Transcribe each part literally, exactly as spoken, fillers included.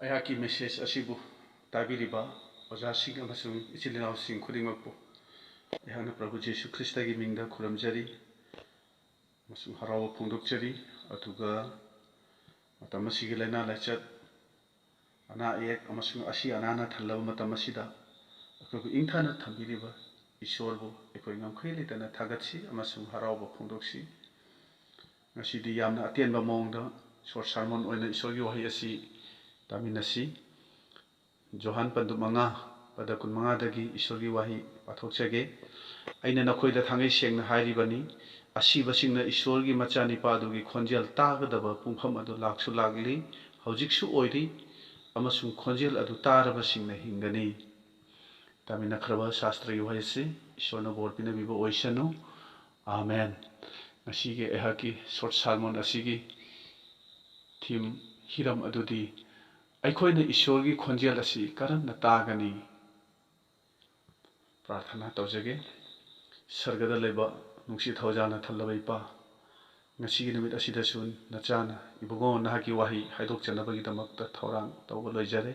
ꯑꯩꯍꯥꯛꯀꯤ message ꯑꯁꯤꯕꯨ ꯇꯥꯕꯤꯔꯤꯕ ꯑꯣꯖꯥꯁꯤꯡ ꯑꯃꯁꯨꯡ ꯏꯆꯤꯜ ꯏꯅꯥꯎꯁꯤꯡ ꯈꯨꯗꯤꯡꯃꯛꯄꯨ ꯑꯩꯍꯥꯛꯅ ꯄ꯭ꯔꯚꯨ ꯖꯤꯁꯨ ꯈ꯭ꯔꯤꯁꯇꯒꯤ ꯃꯤꯡꯗ ꯈꯨꯔꯨꯝꯖꯔꯤ ꯑꯃꯁꯨꯡ ꯍꯔꯥꯎꯕ ꯐꯣꯡꯗꯣꯛꯆꯔꯤ꯫ ꯑꯗꯨꯒ ꯃꯇꯝ ꯑꯁꯤꯒꯤ ꯂꯥꯏꯅꯥ ꯂꯥꯏꯆꯠ, ꯑꯅꯥ ꯑꯌꯦꯛ ꯑꯃꯁꯨꯡ ꯑꯁꯤ ꯑꯅꯥꯅ ꯊꯜꯂꯕ ꯃꯇꯝ ꯑꯁꯤꯗ ꯑꯩꯈꯣꯏꯕꯨ ꯏꯪꯊꯅ ꯊꯝꯕꯤꯔꯤꯕ ꯏꯁꯣꯔꯕꯨ ꯑꯩꯈꯣꯏ ꯉꯝꯈꯩ ꯂꯩꯇꯅ ꯊꯥꯒꯠꯁꯤ ꯑꯃꯁꯨꯡ ꯍꯔꯥꯎꯕ ꯐꯣꯡꯗꯣꯛꯁꯤ꯫ ꯉꯁꯤꯗꯤ ꯌꯥꯝꯅ ꯑꯇꯦꯟꯕ ꯃꯑꯣꯡꯗ short sermon ꯑꯣꯏꯅ ꯏꯁꯣꯔꯒꯤ ꯋꯥꯍꯩ ꯑꯁꯤ ꯇꯥꯃꯤꯟꯅꯁꯤ꯫ ꯖꯣꯍꯥꯟ ꯄꯟꯗꯨꯞ ꯃꯉꯥ, ꯄꯗ ꯀꯨꯟꯃꯉꯥꯗꯒꯤ ꯏꯁꯣꯔꯒꯤ ꯋꯥꯍꯩ ꯄꯥꯊꯣꯛꯆꯒꯦ꯫ ꯑꯩꯅ ꯅꯈꯣꯏꯗ ꯊꯥꯡꯉꯩ ꯁꯦꯡꯅ ꯍꯥꯏꯔꯤꯕꯅꯤ, ꯑꯁꯤꯕꯁꯤꯡꯅ ꯏꯁꯣꯔꯒꯤ ꯃꯆꯥꯅꯤꯄꯥ ꯑꯗꯨꯒꯤ ꯈꯣꯟꯖꯦꯜ ꯇꯥꯒꯗꯕ ꯄꯨꯡꯐꯝ ꯑꯗꯨ ꯂꯥꯛꯁꯨ ꯂꯥꯛꯂꯤ, ꯍꯧꯖꯤꯛꯁꯨ ꯑꯣꯏꯔꯤ, ꯑꯃꯁꯨꯡ ꯈꯣꯟꯖꯦꯜ ꯑꯗꯨ ꯇꯥꯔꯕꯁꯤꯡꯅ ꯍꯤꯡꯒꯅꯤ꯫ ꯇꯥꯃꯤꯟꯅꯈ꯭ꯔꯕ ꯁꯥꯁꯇ꯭ꯔꯒꯤ ꯋꯥꯍꯩꯁꯤ ꯏꯁꯣꯔꯅ ꯕꯣꯔ ꯄꯤꯅꯕꯤꯕ ꯑꯣꯏꯁꯅꯨ꯫ ꯑꯥꯃꯦꯟ꯫ ꯉꯁꯤꯒꯤ ꯑꯩꯍꯥꯛꯀꯤ short sermon ꯑꯁꯤꯒꯤ theme, ꯍꯤꯔꯝ ꯑꯗꯨꯗꯤ ꯑꯩꯈꯣꯏꯅ ꯏꯁꯣꯔꯒꯤ ꯈꯣꯟꯖꯦꯜ ꯑꯁꯤ ꯀꯔꯝꯅ ꯇꯥꯒꯅꯤ? ꯄ꯭ꯔꯥꯔꯊꯅꯥ ꯇꯧꯖꯒꯦ꯫ ꯁꯔꯒꯗ ꯂꯩꯕ ꯅꯨꯡꯁꯤ ꯊꯧꯖꯥꯜꯅ ꯊꯜꯂꯕ ꯏꯄꯥ, ꯉꯁꯤꯒꯤ ꯅꯨꯃꯤꯠ ꯑꯁꯤꯗꯁꯨ ꯅꯆꯥꯅ ꯏꯕꯨꯡꯉꯣ ꯅꯍꯥꯛꯀꯤ ꯋꯥꯍꯩ ꯍꯥꯏꯗꯣꯛꯆꯅꯕꯒꯤꯗꯃꯛꯇ ꯊꯧꯔꯥꯡ ꯇꯧꯕ ꯂꯣꯏꯖꯔꯦ꯫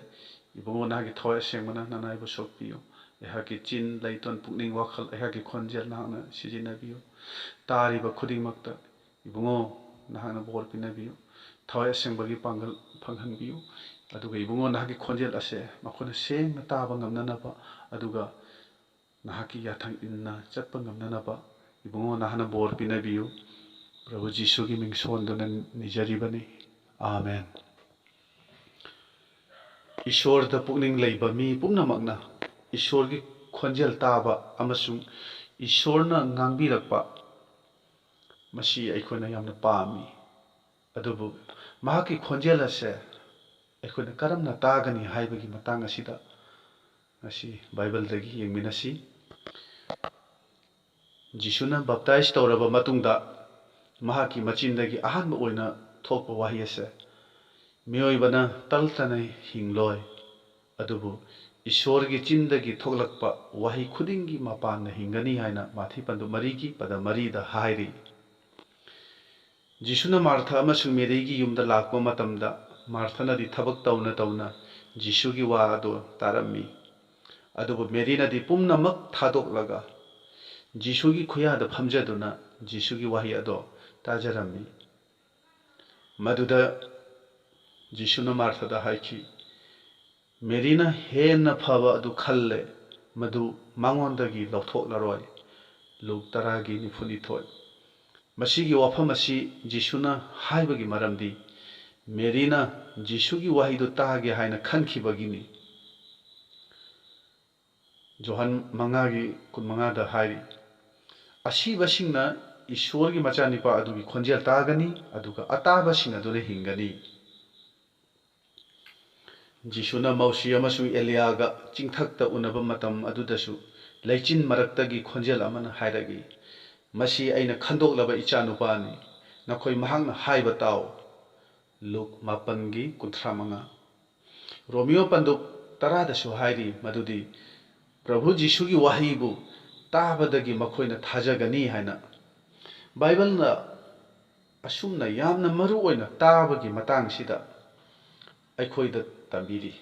ꯏꯕꯨꯡꯉꯣ ꯅꯍꯥꯛꯀꯤ ꯊꯋꯥꯏ ꯑꯁꯦꯡꯕꯅ ꯅꯅꯥꯏꯕꯨ ꯁꯣꯛꯄꯤꯌꯨ꯫ ꯑꯩꯍꯥꯛꯀꯤ ꯆꯤꯟ, ꯂꯩꯇꯣꯟ, ꯄꯨꯛꯅꯤꯡ, ꯋꯥꯈꯜ, ꯑꯩꯍꯥꯛꯀꯤ ꯈꯣꯟꯖꯦꯜ ꯅꯍꯥꯛꯅ ꯁꯤꯖꯤꯟꯅꯕꯤꯌꯨ꯫ ꯇꯥꯔꯤꯕ ꯈꯨꯗꯤꯡꯃꯛꯇ ꯏꯕꯨꯡꯉꯣ ꯅꯍꯥꯛꯅ ꯕꯣꯔ ꯄꯤꯅꯕꯤꯌꯨ꯫ ꯊꯋꯥꯏ ꯑꯁꯦꯡꯕꯒꯤ ꯄꯥꯡꯒꯜ ꯐꯪꯍꯟꯕꯤꯌꯨ꯫ ꯑꯗꯨꯒ ꯏꯕꯨꯡꯉꯣ ꯅꯍꯥꯛꯀꯤ ꯈꯣꯟꯖꯦꯜ ꯑꯁꯦ ꯃꯈꯣꯏꯅ ꯁꯦꯡꯅ ꯇꯥꯕ ꯉꯝꯅꯅꯕ, ꯑꯗꯨꯒ ꯅꯍꯥꯛꯀꯤ ꯌꯥꯊꯪ ꯏꯟꯅ ꯆꯠꯄ ꯉꯝꯅꯅꯕ ꯏꯕꯨꯡꯉꯣ ꯅꯍꯥꯛꯅ ꯕꯣꯔ ꯄꯤꯅꯕꯤꯌꯨ꯫ ꯄ꯭ꯔꯚꯨ ꯖꯤꯁꯨꯒꯤ ꯃꯤꯡ ꯁꯣꯟꯗꯨꯅ ꯅꯤꯖꯔꯤꯕꯅꯤ꯫ ꯑꯥꯃꯦꯟ꯫ ꯏꯁꯣꯔꯗ ꯄꯨꯛꯅꯤꯡ ꯂꯩꯕ ꯃꯤ ꯄꯨꯝꯅꯃꯛꯅ ꯏꯁꯣꯔꯒꯤ ꯈꯣꯟꯖꯦꯜ ꯇꯥꯕ ꯑꯃꯁꯨꯡ ꯏꯁꯣꯔꯅ ꯉꯥꯡꯕꯤꯔꯛꯄ, ꯃꯁꯤ ꯑꯩꯈꯣꯏꯅ ꯌꯥꯝꯅ ꯄꯥꯝꯃꯤ꯫ ꯑꯗꯨꯕꯨ ꯃꯍꯥꯛꯀꯤ ꯈꯣꯟꯖꯦꯜ ꯑꯁꯦ ꯑꯩꯈꯣꯏꯅ ꯀꯔꯝꯅ ꯇꯥꯒꯅꯤ ꯍꯥꯏꯕꯒꯤ ꯃꯇꯥꯡ ꯑꯁꯤꯗ ꯉꯁꯤ ꯕꯥꯏꯕꯜꯗꯒꯤ ꯌꯦꯡꯃꯤꯟꯅꯁꯤ꯫ ꯖꯤꯁꯨꯅ ꯕꯞꯇꯥꯏꯖ ꯇꯧꯔꯕ ꯃꯇꯨꯡꯗ ꯃꯍꯥꯛꯀꯤ ꯃꯆꯤꯟꯗꯒꯤ ꯑꯍꯥꯟꯕ ꯑꯣꯏꯅ ꯊꯣꯛꯄ ꯋꯥꯍꯩ ꯑꯁꯦ, "ꯃꯤꯑꯣꯏꯕꯅ ꯇꯜꯇꯅ ꯍꯤꯡꯂꯣꯏ, ꯑꯗꯨꯕꯨ ꯏꯁꯣꯔꯒꯤ ꯆꯤꯟꯗꯒꯤ ꯊꯣꯛꯂꯛꯄ ꯋꯥꯍꯩ ꯈꯨꯗꯤꯡꯒꯤ ꯃꯄꯥꯟꯅ ꯍꯤꯡꯒꯅꯤ" ꯍꯥꯏꯅ ꯃꯥꯊꯤ ꯄꯟꯗꯨꯞ ꯃꯔꯤꯒꯤ ꯄꯗ ꯃꯔꯤꯗ ꯍꯥꯏꯔꯤ꯫ ꯖꯤꯁꯨꯅ ꯃꯥꯔꯊꯥ ꯑꯃꯁꯨꯡ ꯃꯦꯔꯤꯒꯤ ꯌꯨꯝꯗ ꯂꯥꯛꯄ ꯃꯇꯝꯗ ꯃꯥꯔꯊꯅꯗꯤ ꯊꯕꯛ ꯇꯧꯅ ꯇꯧꯅ ꯖꯤꯁꯨꯒꯤ ꯋꯥ ꯑꯗꯨ ꯇꯥꯔꯝꯃꯤ꯫ ꯑꯗꯨꯕꯨ ꯃꯦꯔꯤꯅꯗꯤ ꯄꯨꯝꯅꯃꯛ ꯊꯥꯗꯣꯛꯂꯒ ꯖꯤꯁꯨꯒꯤ ꯈꯨꯌꯥꯗ ꯐꯝꯖꯗꯨꯅ ꯖꯤꯁꯨꯒꯤ ꯋꯥꯍꯩ ꯑꯗꯣ ꯇꯥꯖꯔꯝꯃꯤ꯫ ꯃꯗꯨꯗ ꯖꯤꯁꯨꯅ ꯃꯥꯔꯊꯗ ꯍꯥꯏꯈꯤ, "ꯃꯦꯔꯤꯅ ꯍꯦꯟꯅ ꯐꯕ ꯑꯗꯨ ꯈꯜꯂꯦ, ꯃꯗꯨ ꯃꯉꯣꯟꯗꯒꯤ ꯂꯧꯊꯣꯛꯂꯔꯣꯏ"꯫ ꯂꯨꯛ ꯇꯔꯥꯒꯤ ꯅꯤꯐꯨꯅꯤꯊꯣꯏ꯫ ꯃꯁꯤꯒꯤ ꯋꯥꯐꯝ ꯑꯁꯤ ꯖꯤꯁꯨꯅ ꯍꯥꯏꯕꯒꯤ ꯃꯔꯝꯗꯤ ꯃꯦꯔꯤꯅ ꯖꯤꯁꯨꯒꯤ ꯋꯥꯍꯩꯗꯨ ꯇꯥꯒꯦ ꯍꯥꯏꯅ ꯈꯟꯈꯤꯕꯒꯤꯅꯤ꯫ ꯖꯣꯍꯟ ꯃꯉꯥꯒꯤ ꯀꯨꯟꯃꯉꯥꯗ ꯍꯥꯏꯔꯤ, "ꯑꯁꯤꯕꯁꯤꯡꯅ ꯏꯁꯣꯔꯒꯤ ꯃꯆꯥꯅꯤꯄꯥ ꯑꯗꯨꯒꯤ ꯈꯣꯟꯖꯦꯜ ꯇꯥꯒꯅꯤ, ꯑꯗꯨꯒ ꯑꯇꯥꯕꯁꯤꯡ ꯑꯗꯨꯅ ꯍꯤꯡꯒꯅꯤ"꯫ ꯖꯤꯁꯨꯅ ꯃꯧꯁꯤ ꯑꯃꯁꯨꯡ ꯑꯦꯂꯤꯌꯥꯒ ꯆꯤꯡꯊꯛꯇ ꯎꯅꯕ ꯃꯇꯝ ꯑꯗꯨꯗꯁꯨ ꯂꯩꯆꯤꯟ ꯃꯔꯛꯇꯒꯤ ꯈꯣꯟꯖꯦꯜ ꯑꯃꯅ ꯍꯥꯏꯔꯛꯏ, "ꯃꯁꯤ ꯑꯩꯅ ꯈꯟꯗꯣꯛꯂꯕ ꯏꯆꯥꯅꯨꯄꯥꯅꯤ, ꯅꯈꯣꯏ ꯃꯍꯥꯛꯅ ꯍꯥꯏꯕ ꯇꯥꯎ"꯫ ꯂꯨꯛ ꯃꯥꯄꯟꯒꯤ ꯀꯨꯟꯊ꯭ꯔꯥ ꯃꯉꯥ꯫ ꯔꯣꯃꯤꯌꯣ ꯄꯟꯗꯨꯞ ꯇꯔꯥꯗꯁꯨ ꯍꯥꯏꯔꯤ ꯃꯗꯨꯗꯤ ꯄ꯭ꯔꯚꯨ ꯖꯤꯁꯨꯒꯤ ꯋꯥꯍꯩꯕꯨ ꯇꯥꯕꯗꯒꯤ ꯃꯈꯣꯏꯅ ꯊꯥꯖꯒꯅꯤ ꯍꯥꯏꯅ꯫ ꯕꯥꯏꯕꯜꯅ ꯑꯁꯨꯝꯅ ꯌꯥꯝꯅ ꯃꯔꯨ ꯑꯣꯏꯅ ꯇꯥꯕꯒꯤ ꯃꯇꯥꯡꯁꯤꯗ ꯑꯩꯈꯣꯏꯗ ꯇꯝꯕꯤꯔꯤ꯫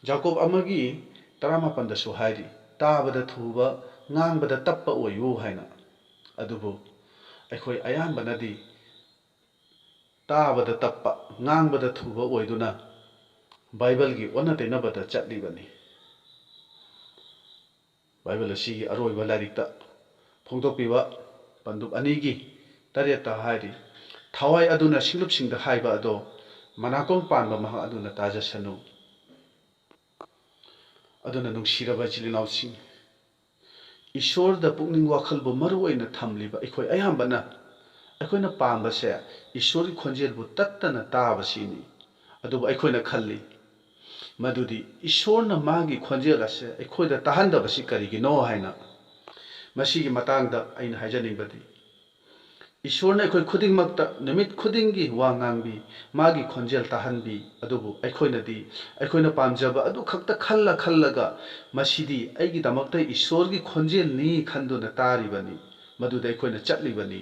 ꯖꯥꯀꯣꯕ ꯑꯃꯒꯤ ꯇꯔꯥꯃꯥꯄꯟꯗꯁꯨ ꯍꯥꯏꯔꯤ, "ꯇꯥꯕꯗ ꯊꯨꯕ, ꯉꯥꯡꯕꯗ ꯇꯞꯄ ꯑꯣꯏꯌꯨ" ꯍꯥꯏꯅ꯫ ꯑꯗꯨꯕꯨ ꯑꯩꯈꯣꯏ ꯑꯌꯥꯝꯕꯅꯗꯤ ꯇꯥꯕꯗ ꯇꯞꯄ, ꯉꯥꯡꯕꯗ ꯊꯨꯕ ꯑꯣꯏꯗꯨꯅ ꯕꯥꯏꯕꯜꯒꯤ ꯑꯣꯟꯅ ꯇꯩꯅꯕꯗ ꯆꯠꯂꯤꯕꯅꯤ꯫ ꯕꯥꯏꯕꯜ ꯑꯁꯤꯒꯤ ꯑꯔꯣꯏꯕ ꯂꯥꯏꯔꯤꯛꯇ ꯐꯣꯡꯗꯣꯛꯄꯤꯕ ꯄꯟꯗꯨꯞ ꯑꯅꯤꯒꯤ ꯇꯔꯦꯠꯇ ꯍꯥꯏꯔꯤ, "ꯊꯋꯥꯏ ꯑꯗꯨꯅ ꯁꯤꯡꯂꯨꯞꯁꯤꯡꯗ ꯍꯥꯏꯕ ꯑꯗꯣ ꯃꯅꯥꯀꯣꯡ ꯄꯥꯟꯕ ꯃꯍꯥꯛ ꯑꯗꯨꯅ ꯇꯥꯖꯁꯅꯨ"꯫ ꯑꯗꯨꯅ ꯅꯨꯡꯁꯤꯔꯕ ꯏꯆꯤꯜ ꯏꯅꯥꯎꯁꯤꯡ, ꯏꯁꯣꯔꯗ ꯄꯨꯛꯅꯤꯡ ꯋꯥꯈꯜꯕꯨ ꯃꯔꯨ ꯑꯣꯏꯅ ꯊꯝꯂꯤꯕ ꯑꯩꯈꯣꯏ ꯑꯌꯥꯝꯕꯅ ꯑꯩꯈꯣꯏꯅ ꯄꯥꯝꯕꯁꯦ ꯏꯁꯣꯔꯒꯤ ꯈꯣꯟꯖꯦꯜꯕꯨ ꯇꯠꯇꯅ ꯇꯥꯕꯁꯤꯅꯤ꯫ ꯑꯗꯨꯕꯨ ꯑꯩꯈꯣꯏꯅ ꯈꯜꯂꯤ ꯃꯗꯨꯗꯤ ꯏꯁꯣꯔꯅ ꯃꯥꯒꯤ ꯈꯣꯟꯖꯦꯜ ꯑꯁꯦ ꯑꯩꯈꯣꯏꯗ ꯇꯥꯍꯟꯗꯕꯁꯤ ꯀꯔꯤꯒꯤꯅꯣ ꯍꯥꯏꯅ꯫ ꯃꯁꯤꯒꯤ ꯃꯇꯥꯡꯗ ꯑꯩꯅ ꯍꯥꯏꯖꯅꯤꯡꯕꯗꯤ, ꯏꯁꯣꯔꯅ ꯑꯩꯈꯣꯏ ꯈꯨꯗꯤꯡꯃꯛꯇ ꯅꯨꯃꯤꯠ ꯈꯨꯗꯤꯡꯒꯤ ꯋꯥ ꯉꯥꯡꯕꯤ, ꯃꯥꯒꯤ ꯈꯣꯟꯖꯦꯜ ꯇꯥꯍꯟꯕꯤ, ꯑꯗꯨꯕꯨ ꯑꯩꯈꯣꯏꯅꯗꯤ ꯑꯩꯈꯣꯏꯅ ꯄꯥꯝꯖꯕ ꯑꯗꯨ ꯈꯛꯇ ꯈꯜꯂ ꯈꯜꯂꯒ, "ꯃꯁꯤꯗꯤ ꯑꯩꯒꯤꯗꯃꯛꯇ ꯏꯁꯣꯔꯒꯤ ꯈꯣꯟꯖꯦꯜꯅꯤ" ꯈꯟꯗꯨꯅ ꯇꯥꯔꯤꯕꯅꯤ, ꯃꯗꯨꯗ ꯑꯩꯈꯣꯏꯅ ꯆꯠꯂꯤꯕꯅꯤ꯫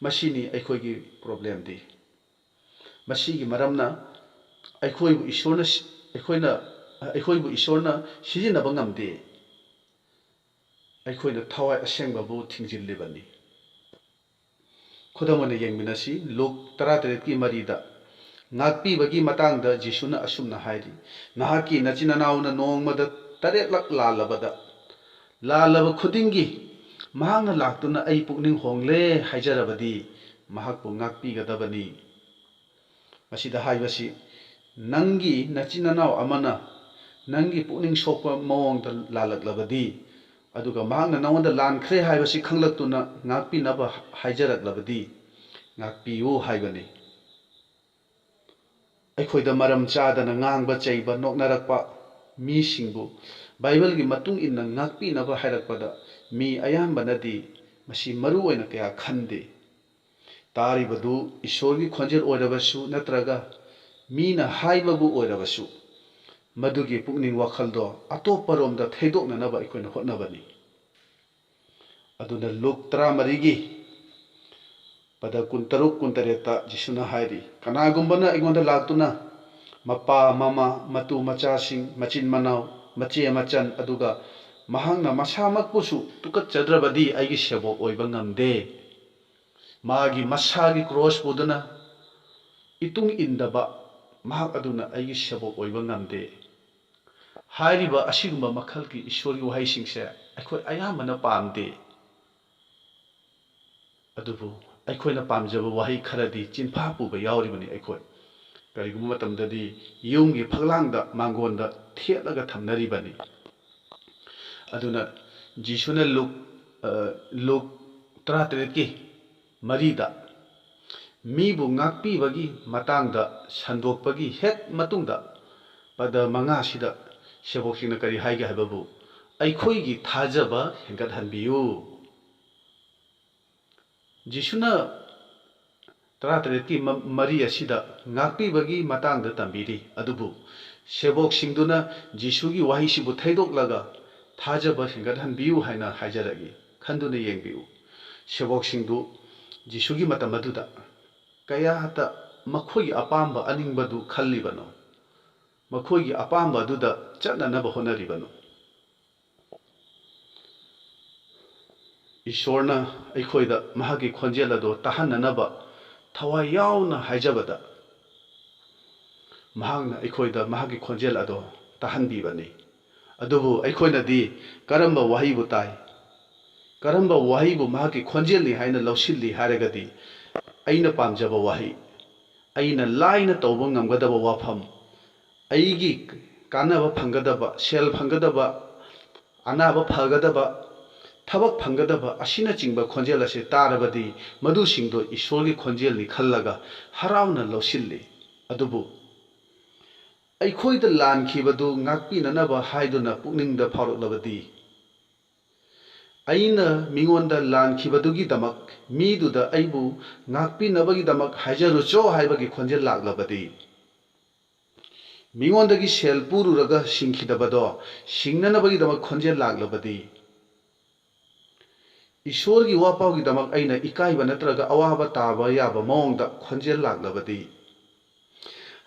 ꯃꯁꯤꯅꯤ ꯑꯩꯈꯣꯏꯒꯤ ꯄ꯭ꯔꯣꯕ꯭ꯂꯦꯝꯗꯤ꯫ ꯃꯁꯤꯒꯤ ꯃꯔꯝꯅ ꯑꯩꯈꯣꯏꯕꯨ ꯏꯁꯣꯔꯅ ꯁꯤ-, ꯑꯩꯈꯣꯏꯅ, ꯑꯩꯈꯣꯏꯕꯨ ꯏꯁꯣꯔꯅ ꯁꯤꯖꯤꯟꯅꯕ ꯉꯝꯗꯦ꯫ ꯑꯩꯈꯣꯏꯅ ꯊꯋꯥꯏ ꯑꯁꯦꯡꯕꯕꯨ ꯊꯤꯡꯖꯤꯜꯂꯤꯕꯅꯤ꯫ ꯈꯨꯗꯝ ꯑꯣꯏꯅ ꯌꯦꯡꯃꯤꯟꯅꯁꯤ, ꯂꯨꯛ ꯇꯔꯥꯇꯔꯦꯠꯀꯤ ꯃꯔꯤꯗ ꯉꯥꯛꯄꯤꯕꯒꯤ ꯃꯇꯥꯡꯗ ꯖꯤꯁꯨꯅ ꯑꯁꯨꯝꯅ ꯍꯥꯏꯔꯤ, "ꯅꯍꯥꯛꯀꯤ ꯅꯆꯤꯟ ꯅꯅꯥꯎꯅ ꯅꯣꯡꯃꯗ ꯇꯔꯦꯠꯂꯛ ꯂꯥꯜꯂꯕꯗ, ꯂꯥꯜꯂꯕ ꯈꯨꯗꯤꯡꯒꯤ ꯃꯍꯥꯛꯅ ꯂꯥꯛꯇꯨꯅ 'ꯑꯩ ꯄꯨꯛꯅꯤꯡ ꯍꯣꯡꯂꯦ' ꯍꯥꯏꯖꯔꯕꯗꯤ, ꯃꯍꯥꯛꯄꯨ ꯉꯥꯛꯄꯤꯒꯗꯕꯅꯤ"꯫ ꯃꯁꯤꯗ ꯍꯥꯏꯕꯁꯤ, ꯅꯪꯒꯤ ꯅꯆꯤꯟ ꯅꯅꯥꯎ ꯑꯃꯅ ꯅꯪꯒꯤ ꯄꯨꯛꯅꯤꯡ ꯁꯣꯛꯄ ꯃꯑꯣꯡꯗ ꯂꯥꯜꯂꯛꯂꯕꯗꯤ, ꯑꯗꯨꯒ ꯃꯍꯥꯛꯅ ꯅꯉꯣꯟꯗ ꯂꯥꯟꯈ꯭ꯔꯦ ꯍꯥꯏꯕꯁꯤ ꯈꯪꯂꯛꯇꯨꯅ ꯉꯥꯛꯄꯤꯅꯕ ꯍꯥꯏꯖꯔꯛꯂꯕꯗꯤ, ꯉꯥꯛꯄꯤꯌꯨ ꯍꯥꯏꯕꯅꯤ꯫ ꯑꯩꯈꯣꯏꯗ ꯃꯔꯝ ꯆꯥꯗꯅ ꯉꯥꯡꯕ, ꯆꯩꯕ, ꯅꯣꯛꯅꯔꯛꯄ ꯃꯤꯁꯤꯡꯕꯨ ꯕꯥꯏꯕꯜꯒꯤ ꯃꯇꯨꯡ ꯏꯟꯅ ꯉꯥꯛꯄꯤꯅꯕ ꯍꯥꯏꯔꯛꯄꯗ, ꯃꯤ ꯑꯌꯥꯝꯕꯅꯗꯤ ꯃꯁꯤ ꯃꯔꯨ ꯑꯣꯏꯅ ꯀꯌꯥ ꯈꯟꯗꯦ꯫ ꯇꯥꯔꯤꯕꯗꯨ ꯏꯁꯣꯔꯒꯤ ꯈꯣꯟꯖꯦꯜ ꯑꯣꯏꯔꯕꯁꯨ ꯅꯠꯇ꯭ꯔꯒ ꯃꯤꯅ ꯍꯥꯏꯕꯕꯨ ꯑꯣꯏꯔꯕꯁꯨ, ꯃꯗꯨꯒꯤ ꯄꯨꯛꯅꯤꯡ ꯋꯥꯈꯜꯗꯣ ꯑꯇꯣꯞꯄꯔꯣꯝꯗ ꯊꯩꯗꯣꯛꯅꯅꯕ ꯑꯩꯈꯣꯏꯅ ꯍꯣꯠꯅꯕꯅꯤ꯫ ꯑꯗꯨꯅ ꯂꯨꯛ ꯇꯔꯥꯃꯔꯤꯒꯤ ꯄꯗ ꯀꯨꯟꯇꯔꯨꯛ, ꯀꯨꯟꯇꯔꯦꯠꯇ ꯖꯤꯁꯨꯅ ꯍꯥꯏꯔꯤ, "ꯀꯅꯥꯒꯨꯝꯕꯅ ꯑꯩꯉꯣꯟꯗ ꯂꯥꯛꯇꯨꯅ ꯃꯄꯥ, ꯃꯃꯥ, ꯃꯇꯨ, ꯃꯆꯥꯁꯤꯡ, ꯃꯆꯤꯟ ꯃꯅꯥꯎ, ꯃꯆꯦ ꯃꯆꯟ, ꯑꯗꯨꯒ ꯃꯍꯥꯛꯅ ꯃꯁꯥꯃꯛꯄꯨꯁꯨ ꯇꯨꯀꯠꯆꯗ꯭ꯔꯕꯗꯤ ꯑꯩꯒꯤ ꯁꯦꯕꯣꯛ ꯑꯣꯏꯕ ꯉꯝꯗꯦ꯫ ꯃꯥꯒꯤ ꯃꯁꯥꯒꯤ ꯀ꯭ꯔꯣꯁ ꯄꯨꯗꯨꯅ ꯏꯇꯨꯡ ꯏꯟꯗꯕ ꯃꯍꯥꯛ ꯑꯗꯨꯅ ꯑꯩꯒꯤ ꯁꯦꯕꯣꯛ ꯑꯣꯏꯕ ꯉꯝꯗꯦ"꯫ ꯍꯥꯏꯔꯤꯕ ꯑꯁꯤꯒꯨꯝꯕ ꯃꯈꯜꯒꯤ ꯏꯁꯣꯔꯒꯤ ꯋꯥꯍꯩꯁꯤꯡꯁꯦ ꯑꯩꯈꯣꯏ ꯑꯌꯥꯝꯕꯅ ꯄꯥꯝꯗꯦ꯫ ꯑꯗꯨꯕꯨ ꯑꯩꯈꯣꯏꯅ ꯄꯥꯝꯖꯕ ꯋꯥꯍꯩ ꯈꯔꯗꯤ ꯆꯤꯟꯐꯥ ꯄꯨꯕ ꯌꯥꯎꯔꯤꯕꯅꯤ꯫ ꯑꯩꯈꯣꯏ ꯀꯔꯤꯒꯨꯝꯕ ꯃꯇꯝꯗꯗꯤ ꯌꯨꯝꯒꯤ ꯐꯛꯂꯥꯡꯗ, ꯃꯥꯡꯒꯣꯟꯗ ꯊꯦꯠꯂꯒ ꯊꯝꯅꯔꯤꯕꯅꯤ꯫ ꯑꯗꯨꯅ ꯖꯤꯁꯨꯅ ꯂꯨꯛ, ꯑ, ꯂꯨꯛ ꯇꯔꯥꯇꯔꯦꯠꯀꯤ ꯃꯔꯤꯗ ꯃꯤꯕꯨ ꯉꯥꯛꯄꯤꯕꯒꯤ ꯃꯇꯥꯡꯗ ꯁꯟꯗꯣꯛꯄꯒꯤ ꯍꯦꯛ ꯃꯇꯨꯡꯗ, ꯄꯗ ꯃꯉꯥꯁꯤꯗ ꯁꯦꯕꯣꯛꯁꯤꯡꯅ ꯀꯔꯤ ꯍꯥꯏꯒꯦ ꯍꯥꯏꯕꯕꯨ, "ꯑꯩꯈꯣꯏꯒꯤ ꯊꯥꯖꯕ ꯍꯦꯟꯒꯠꯍꯟꯕꯤꯌꯨ"꯫ ꯖꯤꯁꯨꯅ ꯇꯔꯥꯇꯔꯦꯠꯀꯤ ꯃ-, ꯃꯔꯤ ꯑꯁꯤꯗ ꯉꯥꯛꯄꯤꯕꯒꯤ ꯃꯇꯥꯡꯗ ꯇꯝꯕꯤꯔꯤ, ꯑꯗꯨꯕꯨ ꯁꯦꯕꯣꯛꯁꯤꯡꯗꯨꯅ ꯖꯤꯁꯨꯒꯤ ꯋꯥꯍꯩꯁꯤꯕꯨ ꯊꯩꯗꯣꯛꯂꯒ "ꯊꯥꯖꯕ ꯍꯦꯟꯒꯠꯍꯟꯕꯤꯌꯨ" ꯍꯥꯏꯅ ꯍꯥꯏꯖꯔꯛꯏ꯫ ꯈꯟꯗꯨꯅ ꯌꯦꯡꯕꯤꯌꯨ, ꯁꯦꯕꯣꯛꯁꯤꯡꯗꯨ ꯖꯤꯁꯨꯒꯤ ꯃꯇꯝ ꯑꯗꯨꯗ ꯀꯌꯥꯇ ꯃꯈꯣꯏꯒꯤ ꯑꯄꯥꯝꯕ ꯑꯅꯤꯡꯕꯗꯨ ꯈꯜꯂꯤꯕꯅꯣ? ꯃꯈꯣꯏꯒꯤ ꯑꯄꯥꯝꯕ ꯑꯗꯨꯗ ꯆꯠꯅꯅꯕ ꯍꯣꯠꯅꯔꯤꯕꯅꯣ? ꯏꯁꯣꯔꯅ ꯑꯩꯈꯣꯏꯗ ꯃꯍꯥꯛꯀꯤ ꯈꯣꯟꯖꯦꯜ ꯑꯗꯨ ꯇꯥꯍꯟꯅꯅꯕ ꯊꯋꯥꯏ ꯌꯥꯎꯅ ꯍꯥꯏꯖꯕꯗ, ꯃꯍꯥꯛꯅ ꯑꯩꯈꯣꯏꯗ ꯃꯍꯥꯛꯀꯤ ꯈꯣꯟꯖꯦꯜ ꯑꯗꯨ ꯇꯥꯍꯟꯕꯤꯕꯅꯤ꯫ ꯑꯗꯨꯕꯨ ꯑꯩꯈꯣꯏꯅꯗꯤ ꯀꯔꯝꯕ ꯋꯥꯍꯩꯕꯨ ꯇꯥꯏ? ꯀꯔꯝꯕ ꯋꯥꯍꯩꯕꯨ ꯃꯍꯥꯛꯀꯤ ꯈꯣꯟꯖꯦꯜꯅꯤ ꯍꯥꯏꯅ ꯂꯧꯁꯤꯜꯂꯤ ꯍꯥꯏꯔꯒꯗꯤ, ꯑꯩꯅ ꯄꯥꯝꯖꯕ ꯋꯥꯍꯩ, ꯑꯩꯅ ꯂꯥꯏꯅ ꯇꯧꯕ ꯉꯝꯒꯗꯕ ꯋꯥꯐꯝ, ꯑꯩꯒꯤ ꯀꯥꯟꯅꯕ ꯐꯪꯒꯗꯕ, ꯁꯦꯜ ꯐꯪꯒꯗꯕ, ꯑꯅꯥꯕ ꯐꯒꯗꯕ, ꯊꯕꯛ ꯐꯪꯒꯗꯕ ꯑꯁꯤꯅꯆꯤꯡꯕ ꯈꯣꯟꯖꯦꯜ ꯑꯁꯤ ꯇꯥꯔꯕꯗꯤ, ꯃꯗꯨꯁꯤꯡꯗꯣ ꯏꯁꯣꯔꯒꯤ ꯈꯣꯟꯖꯦꯜꯅꯤ ꯈꯜꯂꯒ ꯍꯔꯥꯎꯅ ꯂꯧꯁꯤꯜꯂꯤ꯫ ꯑꯗꯨꯕꯨ ꯑꯩꯈꯣꯏꯗ ꯂꯥꯟꯈꯤꯕꯗꯨ ꯉꯥꯛꯄꯤꯅꯅꯕ ꯍꯥꯏꯗꯨꯅ ꯄꯨꯛꯅꯤꯡꯗ ꯐꯥꯎꯔꯛꯂꯕꯗꯤ, ꯑꯩꯅ ꯃꯤꯉꯣꯟꯗ ꯂꯥꯟꯈꯤꯕꯗꯨꯒꯤꯗꯃꯛ, ꯃꯤꯗꯨꯗ ꯑꯩꯕꯨ ꯉꯥꯛꯄꯤꯅꯕꯒꯤꯗꯃꯛ ꯍꯥꯏꯖꯔꯨꯆꯣ ꯍꯥꯏꯕꯒꯤ ꯈꯣꯟꯖꯦꯜ ꯂꯥꯛꯂꯕꯗꯤ, ꯃꯤꯉꯣꯟꯗꯒꯤ ꯁꯦꯜ ꯄꯨꯔꯨꯔꯒ ꯁꯤꯡꯈꯤꯗꯕꯗꯣ ꯁꯤꯡꯅꯅꯕꯒꯤꯗꯃꯛ ꯈꯣꯟꯖꯦꯜ ꯂꯥꯛꯂꯕꯗꯤ, ꯏꯁꯣꯔꯒꯤ ꯋꯥꯄꯥꯎꯒꯤꯗꯃꯛ ꯑꯩꯅ ꯏꯀꯥꯏꯕ ꯅꯠꯇ꯭ꯔꯒ ꯑꯋꯥꯕ ꯇꯥꯕ ꯌꯥꯕ ꯃꯑꯣꯡꯗ ꯈꯣꯟꯖꯦꯜ ꯂꯥꯛꯂꯕꯗꯤ,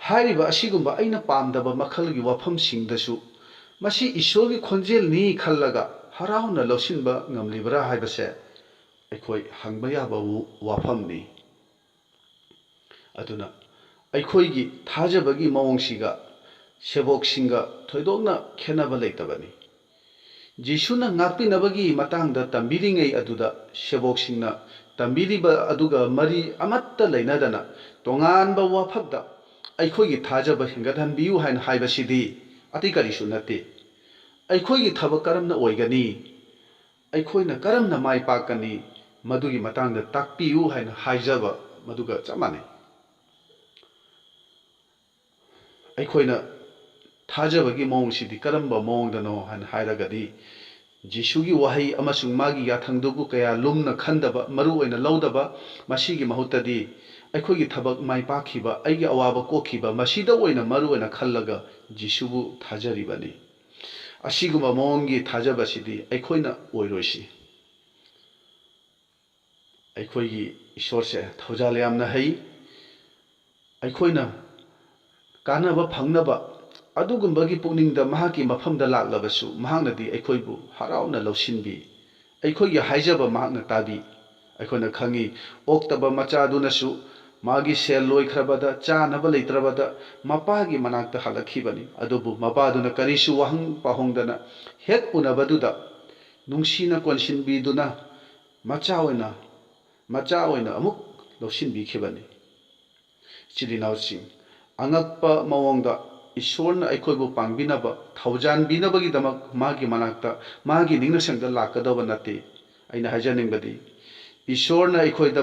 ꯍꯥꯏꯔꯤꯕ ꯑꯁꯤꯒꯨꯝꯕ ꯑꯩꯅ ꯄꯥꯝꯗꯕ ꯃꯈꯜꯒꯤ ꯋꯥꯐꯝꯁꯤꯡꯗꯁꯨ ꯃꯁꯤ ꯏꯁꯣꯔꯒꯤ ꯈꯣꯟꯖꯦꯜꯅꯤ ꯈꯜꯂꯒ ꯍꯔꯥꯎꯅ ꯂꯧꯁꯤꯟꯕ ꯉꯝꯂꯤꯕ꯭ꯔꯥ ꯍꯥꯏꯕꯁꯦ ꯑꯩꯈꯣꯏ ꯍꯪꯕ ꯌꯥꯕ ꯋꯥꯐꯝꯅꯤ꯫ ꯑꯗꯨꯅ ꯑꯩꯈꯣꯏꯒꯤ ꯊꯥꯖꯕꯒꯤ ꯃꯑꯣꯡꯁꯤꯒ ꯁꯦꯕꯣꯛꯁꯤꯡꯒ ꯊꯣꯏꯗꯣꯛꯅ ꯈꯦꯠꯅꯕ ꯂꯩꯇꯕꯅꯤ꯫ ꯖꯤꯁꯨꯅ ꯉꯥꯛꯄꯤꯅꯕꯒꯤ ꯃꯇꯥꯡꯗ ꯇꯝꯕꯤꯔꯤꯉꯩ ꯑꯗꯨꯗ ꯁꯦꯕꯣꯛꯁꯤꯡꯅ ꯇꯝꯕꯤꯔꯤꯕ ꯑꯗꯨꯒ ꯃꯔꯤ ꯑꯃꯠꯇ ꯂꯩꯅꯗꯅ ꯇꯣꯉꯥꯟꯕ ꯋꯥꯐꯝꯗ ꯑꯩꯈꯣꯏꯒꯤ ꯊꯥꯖꯕ ꯍꯦꯟꯒꯠꯍꯟꯕꯤꯌꯨ ꯍꯥꯏꯅ ꯍꯥꯏꯕꯁꯤꯗꯤ ꯑꯇꯩ ꯀꯔꯤꯁꯨ ꯅꯠꯇꯦ꯫ ꯑꯩꯈꯣꯏꯒꯤ ꯊꯕꯛ ꯀꯔꯝꯅ ꯑꯣꯏꯒꯅꯤ? ꯑꯩꯈꯣꯏꯅ ꯀꯔꯝꯅ ꯃꯥꯏ ꯄꯥꯛꯀꯅꯤ? ꯃꯗꯨꯒꯤ ꯃꯇꯥꯡꯗ ꯇꯥꯛꯄꯤꯌꯨ ꯍꯥꯏꯅ ꯍꯥꯏꯖꯕ ꯃꯗꯨꯒ ꯆꯞ ꯃꯥꯟꯅꯩ꯫ ꯑꯩꯈꯣꯏꯅ ꯊꯥꯖꯕꯒꯤ ꯃꯑꯣꯡꯁꯤꯗꯤ ꯀꯔꯝꯕ ꯃꯑꯣꯡꯗꯅꯣ ꯍꯥꯏꯅ ꯍꯥꯏꯔꯒꯗꯤ, ꯖꯤꯁꯨꯒꯤ ꯋꯥꯍꯩ ꯑꯃꯁꯨꯡ ꯃꯥꯒꯤ ꯌꯥꯊꯪꯗꯨꯕꯨ ꯀꯌꯥ ꯂꯨꯝꯅ ꯈꯟꯗꯕ, ꯃꯔꯨ ꯑꯣꯏꯅ ꯂꯧꯗꯕ, ꯃꯁꯤꯒꯤ ꯃꯍꯨꯠꯇꯗꯤ ꯑꯩꯈꯣꯏꯒꯤ ꯊꯕꯛ ꯃꯥꯏ ꯄꯥꯛꯈꯤꯕ, ꯑꯩꯒꯤ ꯑꯋꯥꯕ ꯀꯣꯛꯈꯤꯕ, ꯃꯁꯤꯗ ꯑꯣꯏꯅ ꯃꯔꯨ ꯑꯣꯏꯅ ꯈꯜꯂꯒ ꯖꯤꯁꯨꯕꯨ ꯊꯥꯖꯔꯤꯕꯅꯤ꯫ ꯑꯁꯤꯒꯨꯝꯕ ꯃꯑꯣꯡꯒꯤ ꯊꯥꯖꯕꯁꯤꯗꯤ ꯑꯩꯈꯣꯏꯅ ꯑꯣꯏꯔꯣꯏꯁꯤ꯫ ꯑꯩꯈꯣꯏꯒꯤ ꯏꯁꯣꯔꯁꯦ ꯊꯧꯖꯥꯜ ꯌꯥꯝꯅ ꯍꯩ꯫ ꯑꯩꯈꯣꯏꯅ ꯀꯥꯟꯅꯕ ꯐꯪꯅꯕ ꯑꯗꯨꯒꯨꯝꯕꯒꯤ ꯄꯨꯛꯅꯤꯡꯗ ꯃꯍꯥꯛꯀꯤ ꯃꯐꯝꯗ ꯂꯥꯛꯂꯕꯁꯨ, ꯃꯍꯥꯛꯅꯗꯤ ꯑꯩꯈꯣꯏꯕꯨ ꯍꯔꯥꯎꯅ ꯂꯧꯁꯤꯟꯕꯤ꯫ ꯑꯩꯈꯣꯏꯒꯤ ꯍꯥꯏꯖꯕ ꯃꯍꯥꯛꯅ ꯇꯥꯕꯤ꯫ ꯑꯩꯈꯣꯏꯅ ꯈꯪꯏ, ꯑꯣꯛꯇꯕ ꯃꯆꯥꯗꯨꯅꯁꯨ ꯃꯥꯒꯤ ꯁꯦꯜ ꯂꯣꯏꯈ꯭ꯔꯕꯗ, ꯆꯥꯅꯕ ꯂꯩꯇ꯭ꯔꯕꯗ ꯃꯄꯥꯒꯤ ꯃꯅꯥꯛꯇ ꯍꯜꯂꯛꯈꯤꯕꯅꯤ꯫ ꯑꯗꯨꯕꯨ ꯃꯄꯥꯗꯨꯅ ꯀꯔꯤꯁꯨ ꯋꯥꯍꯪ ꯄꯥꯎꯍꯪꯗꯅ ꯍꯦꯛ ꯎꯅꯕꯗꯨꯗ ꯅꯨꯡꯁꯤꯅ ꯀꯣꯟꯁꯤꯟꯕꯤꯗꯨꯅ ꯃꯆꯥ ꯑꯣꯏꯅ, ꯃꯆꯥ ꯑꯣꯏꯅ ꯑꯃꯨꯛ ꯂꯧꯁꯤꯟꯕꯤꯈꯤꯕꯅꯤ꯫ ꯏꯆꯤꯜ ꯏꯅꯥꯎꯁꯤꯡ, ꯑꯉꯛꯄ ꯃꯑꯣꯡꯗ ꯏꯁꯣꯔꯅ ꯑꯩꯈꯣꯏꯕꯨ ꯄꯥꯡꯕꯤꯅꯕ, ꯊꯧꯖꯥꯟꯕꯤꯅꯕꯒꯤꯗꯃꯛ ꯃꯥꯒꯤ ꯃꯅꯥꯛꯇ, ꯃꯥꯒꯤ ꯅꯤꯡꯅꯁꯪꯗ ꯂꯥꯛꯀꯗꯧꯕ ꯅꯠꯇꯦ꯫ ꯑꯩꯅ ꯍꯥꯏꯖꯅꯤꯡꯕꯗꯤ, ꯏꯁꯣꯔꯅ ꯑꯩꯈꯣꯏꯗ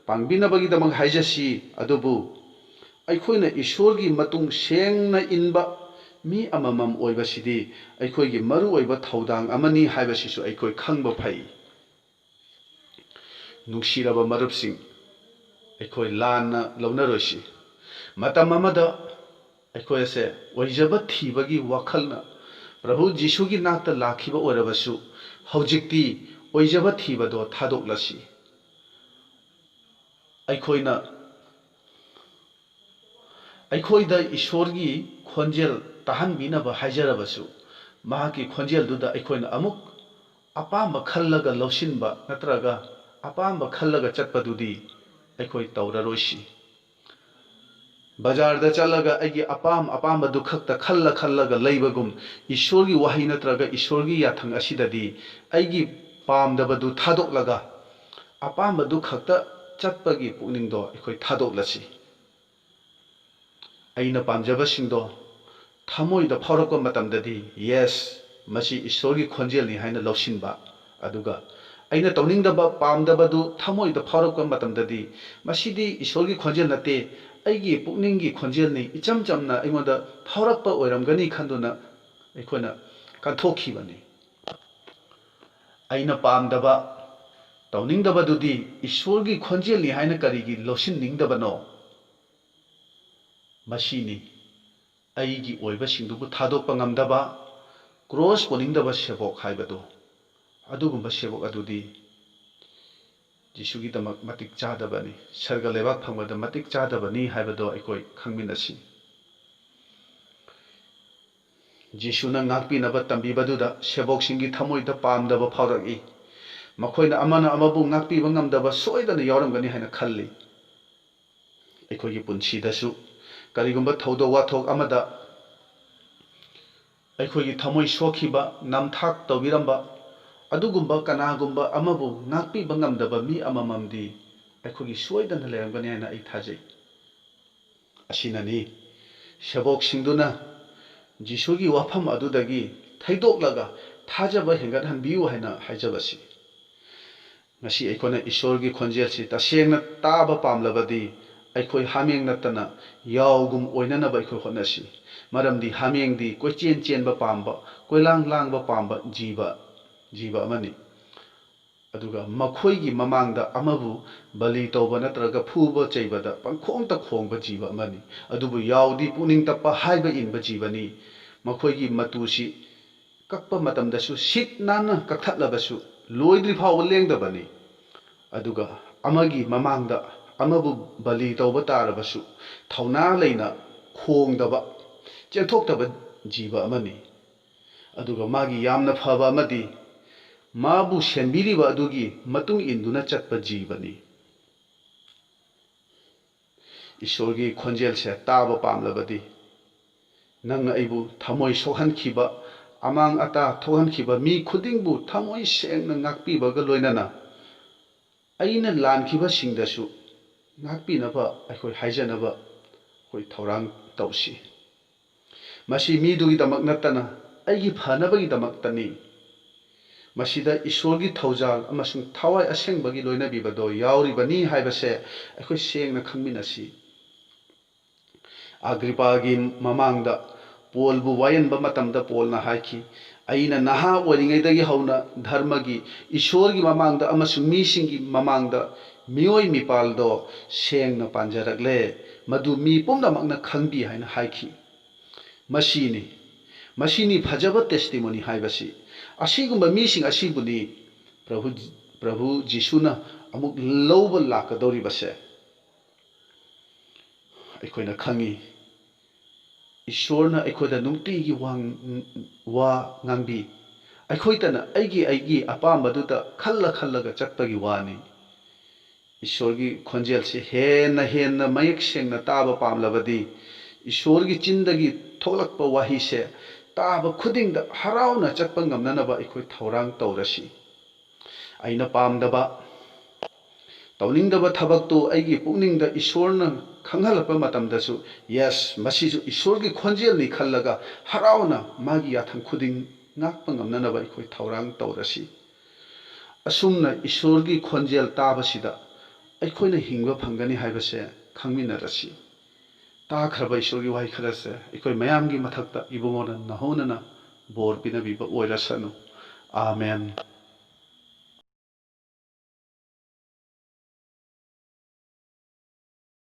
ꯄꯥꯡꯕꯤꯅꯕꯒꯤꯗꯃꯛ ꯍꯥꯏꯖꯁꯤ, ꯑꯗꯨꯕꯨ ꯑꯩꯈꯣꯏꯅ ꯏꯁꯣꯔꯒꯤ ꯃꯇꯨꯡ ꯁꯦꯡꯅ ꯏꯟꯕ ꯃꯤ ꯑꯃꯃꯝ ꯑꯣꯏꯕꯁꯤꯗꯤ ꯑꯩꯈꯣꯏꯒꯤ ꯃꯔꯨꯑꯣꯏꯕ ꯊꯧꯗꯥꯡ ꯑꯃꯅꯤ ꯍꯥꯏꯕꯁꯤꯁꯨ ꯑꯩꯈꯣꯏ ꯈꯪꯕ ꯐꯩ꯫ ꯅꯨꯡꯁꯤꯔꯕ ꯃꯔꯨꯞꯁꯤꯡ, ꯑꯩꯈꯣꯏ ꯂꯥꯟꯅ ꯂꯧꯅꯔꯣꯏꯁꯤ꯫ ꯃꯇꯝ ꯑꯃꯗ ꯑꯩꯈꯣꯏ ꯑꯁꯦ ꯑꯣꯏꯖꯕ ꯊꯤꯕꯒꯤ ꯋꯥꯈꯜꯅ ꯄ꯭ꯔꯚꯨ ꯖꯤꯁꯨꯒꯤ ꯅꯥꯛꯇ ꯂꯥꯛꯈꯤꯕ ꯑꯣꯏꯔꯕꯁꯨ, ꯍꯧꯖꯤꯛꯇꯤ ꯑꯣꯏꯖꯕ ꯊꯤꯕꯗꯣ ꯊꯥꯗꯣꯛꯂꯁꯤ꯫ ꯑꯩꯈꯣꯏꯅ, ꯑꯩꯈꯣꯏꯗ ꯏꯁꯣꯔꯒꯤ ꯈꯣꯟꯖꯦꯜ ꯇꯥꯍꯟꯕꯤꯅꯕ ꯍꯥꯏꯖꯔꯕꯁꯨ, ꯃꯍꯥꯛꯀꯤ ꯈꯣꯟꯖꯦꯜꯗꯨꯗ ꯑꯩꯈꯣꯏꯅ ꯑꯃꯨꯛ ꯑꯄꯥꯝꯕ ꯈꯜꯂꯒ ꯂꯧꯁꯤꯟꯕ ꯅꯠꯇ꯭ꯔꯒ ꯑꯄꯥꯝꯕ ꯈꯜꯂꯒ ꯆꯠꯄꯗꯨꯗꯤ ꯑꯩꯈꯣꯏ ꯇꯧꯔꯔꯣꯏꯁꯤ꯫ ꯕꯖꯥꯔꯗ ꯆꯠꯂꯒ ꯑꯩꯒꯤ ꯑꯄꯥꯝ ꯑꯄꯥꯝꯕꯗꯨ ꯈꯛꯇ ꯈꯜꯂ ꯈꯜꯂꯒ ꯂꯩꯕꯒꯨꯝ, ꯏꯁꯣꯔꯒꯤ ꯋꯥꯍꯩ ꯅꯠꯇ꯭ꯔꯒ ꯏꯁꯣꯔꯒꯤ ꯌꯥꯊꯪ ꯑꯁꯤꯗꯗꯤ ꯑꯩꯒꯤ ꯄꯥꯝꯗꯕꯗꯨ ꯊꯥꯗꯣꯛꯂꯒ ꯑꯄꯥꯝꯕꯗꯨ ꯈꯛꯇ ꯆꯠꯄꯒꯤ ꯄꯨꯛꯅꯤꯡꯗꯣ ꯑꯩꯈꯣꯏ ꯊꯥꯗꯣꯛꯂꯁꯤ꯫ ꯑꯩꯅ ꯄꯥꯝꯖꯕꯁꯤꯡꯗꯣ ꯊꯃꯣꯏꯗ ꯐꯥꯎꯔꯛꯄ ꯃꯇꯝꯗꯗꯤ, "ꯌꯦꯁ, ꯃꯁꯤ ꯏꯁꯣꯔꯒꯤ ꯈꯣꯟꯖꯦꯜꯅꯤ" ꯍꯥꯏꯅ ꯂꯧꯁꯤꯟꯕ, ꯑꯗꯨꯒ ꯑꯩꯅ ꯇꯧꯅꯤꯡꯗꯕ, ꯄꯥꯝꯗꯕꯗꯨ ꯊꯃꯣꯏꯗ ꯐꯥꯎꯔꯛꯄ ꯃꯇꯝꯗꯗꯤ, "ꯃꯁꯤꯗꯤ ꯏꯁꯣꯔꯒꯤ ꯈꯣꯟꯖꯦꯜ ꯅꯠꯇꯦ, ꯑꯩꯒꯤ ꯄꯨꯛꯅꯤꯡꯒꯤ ꯈꯣꯟꯖꯦꯜꯅꯤ, ꯏꯆꯝ ꯆꯝꯅ ꯑꯩꯉꯣꯟꯗ ꯐꯥꯎꯔꯛꯄ ꯑꯣꯏꯔꯝꯒꯅꯤ" ꯈꯟꯗꯨꯅ ꯑꯩꯈꯣꯏꯅ ꯀꯟꯊꯣꯛꯈꯤꯕꯅꯤ꯫ ꯑꯩꯅ ꯄꯥꯝꯗꯕ, ꯇꯧꯅꯤꯡꯗꯕꯗꯨꯗꯤ ꯏꯁꯣꯔꯒꯤ ꯈꯣꯟꯖꯦꯜꯅꯤ ꯍꯥꯏꯅ ꯀꯔꯤꯒꯤ ꯂꯧꯁꯤꯟꯅꯤꯡꯗꯕꯅꯣ? ꯃꯁꯤꯅꯤ ꯑꯩꯒꯤ ꯑꯣꯏꯕꯁꯤꯡꯗꯨꯕꯨ ꯊꯥꯗꯣꯛꯄ ꯉꯝꯗꯕ, ꯀ꯭ꯔꯣꯁ ꯄꯨꯅꯤꯡꯗꯕ ꯁꯦꯕꯣꯛ ꯍꯥꯏꯕꯗꯨ꯫ ꯑꯗꯨꯒꯨꯝꯕ ꯁꯦꯕꯣꯛ ꯑꯗꯨꯗꯤ ꯖꯤꯁꯨꯒꯤꯗꯃꯛ ꯃꯇꯤꯛ ꯆꯥꯗꯕꯅꯤ, ꯁꯔꯒ ꯂꯩꯕꯥꯛ ꯐꯪꯕꯗ ꯃꯇꯤꯛ ꯆꯥꯗꯕꯅꯤ ꯍꯥꯏꯕꯗꯣ ꯑꯩꯈꯣꯏ ꯈꯪꯃꯤꯟꯅꯁꯤ꯫ ꯖꯤꯁꯨꯅ ꯉꯥꯛꯄꯤꯅꯕ ꯇꯝꯕꯤꯕꯗꯨꯗ ꯁꯦꯕꯣꯛꯁꯤꯡꯒꯤ ꯊꯃꯣꯏꯗ ꯄꯥꯝꯗꯕ ꯐꯥꯎꯔꯛꯏ꯫ ꯃꯈꯣꯏꯅ ꯑꯃꯅ ꯑꯃꯕꯨ ꯉꯥꯛꯄꯤꯕ ꯉꯝꯗꯕ ꯁꯣꯏꯗꯅ ꯌꯥꯎꯔꯝꯒꯅꯤ ꯍꯥꯏꯅ ꯈꯜꯂꯤ꯫ ꯑꯩꯈꯣꯏꯒꯤ ꯄꯨꯟꯁꯤꯗꯁꯨ ꯀꯔꯤꯒꯨꯝꯕ ꯊꯧꯗꯣꯛ ꯋꯥꯊꯣꯛ ꯑꯃꯗ ꯑꯩꯈꯣꯏꯒꯤ ꯊꯃꯣꯏ ꯁꯣꯛꯈꯤꯕ, ꯅꯝꯊꯥꯛ ꯇꯧꯕꯤꯔꯝꯕ ꯑꯗꯨꯒꯨꯝꯕ ꯀꯅꯥꯒꯨꯝꯕ ꯑꯃꯕꯨ ꯉꯥꯛꯄꯤꯕ ꯉꯝꯗꯕ ꯃꯤ ꯑꯃꯃꯝꯗꯤ ꯑꯩꯈꯣꯏꯒꯤ ꯁꯣꯏꯗꯅ ꯂꯩꯔꯝꯒꯅꯤ ꯍꯥꯏꯅ ꯑꯩ ꯊꯥꯖꯩ꯫ ꯑꯁꯤꯅꯅꯤ ꯁꯦꯕꯣꯛꯁꯤꯡꯗꯨꯅ ꯖꯤꯁꯨꯒꯤ ꯋꯥꯐꯝ ꯑꯗꯨꯗꯒꯤ ꯊꯩꯗꯣꯛꯂꯒ ꯊꯥꯖꯕ ꯍꯦꯟꯒꯠꯍꯟꯕꯤꯌꯨ ꯍꯥꯏꯅ ꯍꯥꯏꯖꯕꯁꯤ꯫ ꯉꯁꯤ ꯑꯩꯈꯣꯏꯅ ꯏꯁꯣꯔꯒꯤ ꯈꯣꯟꯖꯦꯜꯁꯤ ꯇꯁꯦꯡꯅ ꯇꯥꯕ ꯄꯥꯝꯂꯕꯗꯤ ꯑꯩꯈꯣꯏ ꯍꯥꯃꯦꯡ ꯅꯠꯇꯅ ꯌꯥꯎꯒꯨꯝ ꯑꯣꯏꯅꯅꯕ ꯑꯩꯈꯣꯏ ꯍꯣꯠꯅꯁꯤ꯫ ꯃꯔꯝꯗꯤ ꯍꯥꯃꯦꯡꯗꯤ ꯀꯣꯏꯆꯦꯟ ꯆꯦꯟꯕ ꯄꯥꯝꯕ, ꯀꯣꯏꯂꯥꯡ ꯂꯥꯡꯕ ꯄꯥꯝꯕ ꯖꯤꯕ, ꯖꯤꯕ ꯑꯃꯅꯤ꯫ ꯑꯗꯨꯒ ꯃꯈꯣꯏꯒꯤ ꯃꯃꯥꯡꯗ ꯑꯃꯕꯨ ꯕꯂꯤ ꯇꯧꯕ ꯅꯠꯇ꯭ꯔꯒ ꯐꯨꯕ ꯆꯩꯕꯗ ꯄꯪꯈꯣꯡꯇ ꯈꯣꯡꯕ ꯖꯤꯕ ꯑꯃꯅꯤ꯫ ꯑꯗꯨꯕꯨ ꯌꯥꯎꯗꯤ ꯄꯨꯛꯅꯤꯡ ꯇꯞꯄ ꯍꯥꯏꯕ ꯏꯟꯕ ꯖꯤꯕꯅꯤ꯫ ꯃꯈꯣꯏꯒꯤ ꯃꯇꯨꯁꯤ ꯀꯛꯄ ꯃꯇꯝꯗꯁꯨ ꯁꯤꯠ ꯅꯥꯟꯅ ꯀꯛꯊꯠꯂꯕꯁꯨ ꯂꯣꯏꯗ꯭ꯔꯤ ꯐꯥꯎꯕ ꯂꯦꯡꯗꯕꯅꯤ꯫ ꯑꯗꯨꯒ ꯑꯃꯒꯤ ꯃꯃꯥꯡꯗ ꯑꯃꯕꯨ ꯕꯂꯤ ꯇꯧꯕ ꯇꯥꯔꯕꯁꯨ ꯊꯧꯅꯥ ꯂꯩꯅ ꯈꯣꯡꯗꯕ, ꯆꯦꯟꯊꯣꯛꯇꯕ ꯖꯤꯕ ꯑꯃꯅꯤ꯫ ꯑꯗꯨꯒ ꯃꯥꯒꯤ ꯌꯥꯝꯅ ꯐꯕ ꯑꯃꯗꯤ ꯃꯥꯕꯨ ꯁꯦꯟꯕꯤꯔꯤꯕ ꯑꯗꯨꯒꯤ ꯃꯇꯨꯡ ꯏꯟꯗꯨꯅ ꯆꯠꯄ ꯖꯤꯕꯅꯤ꯫ ꯏꯁꯣꯔꯒꯤ ꯈꯣꯟꯖꯦꯜꯁꯦ ꯇꯥꯕ ꯄꯥꯝꯂꯕꯗꯤ, ꯅꯪ ꯑꯩꯕꯨ ꯊꯃꯣꯏ ꯁꯣꯛꯍꯟꯈꯤꯕ, ꯑꯃꯥꯡ ꯑꯇꯥ ꯊꯣꯛꯍꯟꯈꯤꯕ ꯃꯤ ꯈꯨꯗꯤꯡꯕꯨ ꯊꯃꯣꯏ ꯁꯦꯡꯅ ꯉꯥꯛꯄꯤꯕꯒ ꯂꯣꯏꯅꯅ ꯑꯩꯅ ꯂꯥꯟꯈꯤꯕꯁꯤꯡꯗꯁꯨ ꯉꯥꯛꯄꯤꯅꯕ ꯑꯩꯈꯣꯏ ꯍꯥꯏꯖꯅꯕ ꯑꯩꯈꯣꯏ ꯊꯧꯔꯥꯡ ꯇꯧꯁꯤ꯫ ꯃꯁꯤ ꯃꯤꯗꯨꯒꯤꯗꯃꯛ ꯅꯠꯇꯅ ꯑꯩꯒꯤ ꯐꯅꯕꯒꯤꯗꯃꯛꯇꯅꯤ꯫ ꯃꯁꯤꯗ ꯏꯁꯣꯔꯒꯤ ꯊꯧꯖꯥꯜ ꯑꯃꯁꯨꯡ ꯊꯋꯥꯏ ꯑꯁꯦꯡꯕꯒꯤ ꯂꯣꯏꯅꯕꯤꯕꯗꯣ ꯌꯥꯎꯔꯤꯕꯅꯤ ꯍꯥꯏꯕꯁꯦ ꯑꯩꯈꯣꯏ ꯁꯦꯡꯅ ꯈꯪꯃꯤꯟꯅꯁꯤ꯫ ꯑꯒ꯭ꯔꯤꯄꯥꯒꯤ ꯃꯃꯥꯡꯗ ꯄꯣꯜꯕꯨ ꯋꯥꯌꯦꯟꯕ ꯃꯇꯝꯗ ꯄꯣꯜꯅ ꯍꯥꯏꯈꯤ, "ꯑꯩꯅ ꯅꯍꯥ ꯑꯣꯏꯔꯤꯉꯩꯗꯒꯤ ꯍꯧꯅ ꯙꯔꯃꯒꯤ, ꯏꯁꯣꯔꯒꯤ ꯃꯃꯥꯡꯗ ꯑꯃꯁꯨꯡ ꯃꯤꯁꯤꯡꯒꯤ ꯃꯃꯥꯡꯗ ꯃꯤꯑꯣꯏ ꯃꯤꯄꯥꯜꯗꯣ ꯁꯦꯡꯅ ꯄꯥꯟꯖꯔꯛꯂꯦ, ꯃꯗꯨ ꯃꯤ ꯄꯨꯝꯅꯃꯛꯅ ꯈꯪꯕꯤ" ꯍꯥꯏꯅ ꯍꯥꯏꯈꯤ꯫ ꯃꯁꯤꯅꯤ, ꯃꯁꯤꯅꯤ ꯐꯖꯕ testimony ꯍꯥꯏꯕꯁꯤ꯫ ꯑꯁꯤꯒꯨꯝꯕ ꯃꯤꯁꯤꯡ ꯑꯁꯤꯕꯨꯅꯤ ꯄ꯭ꯔꯚꯨ, ꯄ꯭ꯔꯚꯨ ꯖꯤꯁꯨꯅ ꯑꯃꯨꯛ ꯂꯧꯕ ꯂꯥꯛꯀꯗꯧꯔꯤꯕꯁꯦ ꯑꯩꯈꯣꯏꯅ ꯈꯪꯉꯤ꯫ ꯏꯁꯣꯔꯅ ꯑꯩꯈꯣꯏꯗ ꯅꯨꯡꯇꯤꯒꯤ ꯋꯥ ꯋꯥ ꯉꯥꯡꯕꯤ꯫ ꯑꯩꯈꯣꯏꯇꯅ ꯑꯩꯒꯤ ꯑꯩꯒꯤ ꯑꯄꯥꯝꯕꯗꯨꯗ ꯈꯜꯂ ꯈꯜꯂꯒ ꯆꯠꯄꯒꯤ ꯋꯥꯅꯤ꯫ ꯏꯁꯣꯔꯒꯤ ꯈꯣꯟꯖꯦꯜꯁꯤ ꯍꯦꯟꯅ ꯍꯦꯟꯅ ꯃꯌꯦꯛ ꯁꯦꯡꯅ ꯇꯥꯕ ꯄꯥꯝꯂꯕꯗꯤ, ꯏꯁꯣꯔꯒꯤ ꯆꯤꯟꯗꯒꯤ ꯊꯣꯛꯂꯛꯄ ꯋꯥꯍꯩꯁꯦ ꯇꯥꯕ ꯈꯨꯗꯤꯡꯗ ꯍꯔꯥꯎꯅ ꯆꯠꯄ ꯉꯝꯅꯅꯕ ꯑꯩꯈꯣꯏ ꯊꯧꯔꯥꯡ ꯇꯧꯔꯁꯤ꯫ ꯑꯩꯅ ꯄꯥꯝꯗꯕ, ꯇꯧꯅꯤꯡꯗꯕ ꯊꯕꯛꯇꯨ ꯑꯩꯒꯤ ꯄꯨꯛꯅꯤꯡꯗ ꯏꯁꯣꯔꯅ ꯈꯪꯍꯜꯂꯛꯄ ꯃꯇꯝꯗꯁꯨ, "ꯌꯦꯁ, ꯃꯁꯤꯁꯨ ꯏꯁꯣꯔꯒꯤ ꯈꯣꯟꯖꯦꯜꯅꯤ" ꯈꯜꯂꯒ ꯍꯔꯥꯎꯅ ꯃꯥꯒꯤ ꯌꯥꯊꯪ ꯈꯨꯗꯤꯡ ꯉꯥꯛꯄ ꯉꯝꯅꯅꯕ ꯑꯩꯈꯣꯏ ꯊꯧꯔꯥꯡ ꯇꯧꯔꯁꯤ꯫ ꯑꯁꯨꯝꯅ ꯏꯁꯣꯔꯒꯤ ꯈꯣꯟꯖꯦꯜ ꯇꯥꯕꯁꯤꯗ ꯑꯩꯈꯣꯏꯅ ꯍꯤꯡꯕ ꯐꯪꯒꯅꯤ ꯍꯥꯏꯕꯁꯦ ꯈꯪꯃꯤꯟꯅꯔꯁꯤ꯫ ꯇꯥꯈ꯭ꯔꯕ ꯏꯁꯣꯔꯒꯤ ꯋꯥꯍꯩ ꯈꯔꯁꯦ ꯑꯩꯈꯣꯏ ꯃꯌꯥꯝꯒꯤ ꯃꯊꯛꯇ ꯏꯕꯨꯡꯉꯣꯅ ꯅꯍꯧꯅꯅ ꯕꯣꯔ ꯄꯤꯅꯕꯤꯕ ꯑꯣꯏꯔꯁꯅꯨ꯫ ꯑꯥꯃꯦꯟ꯫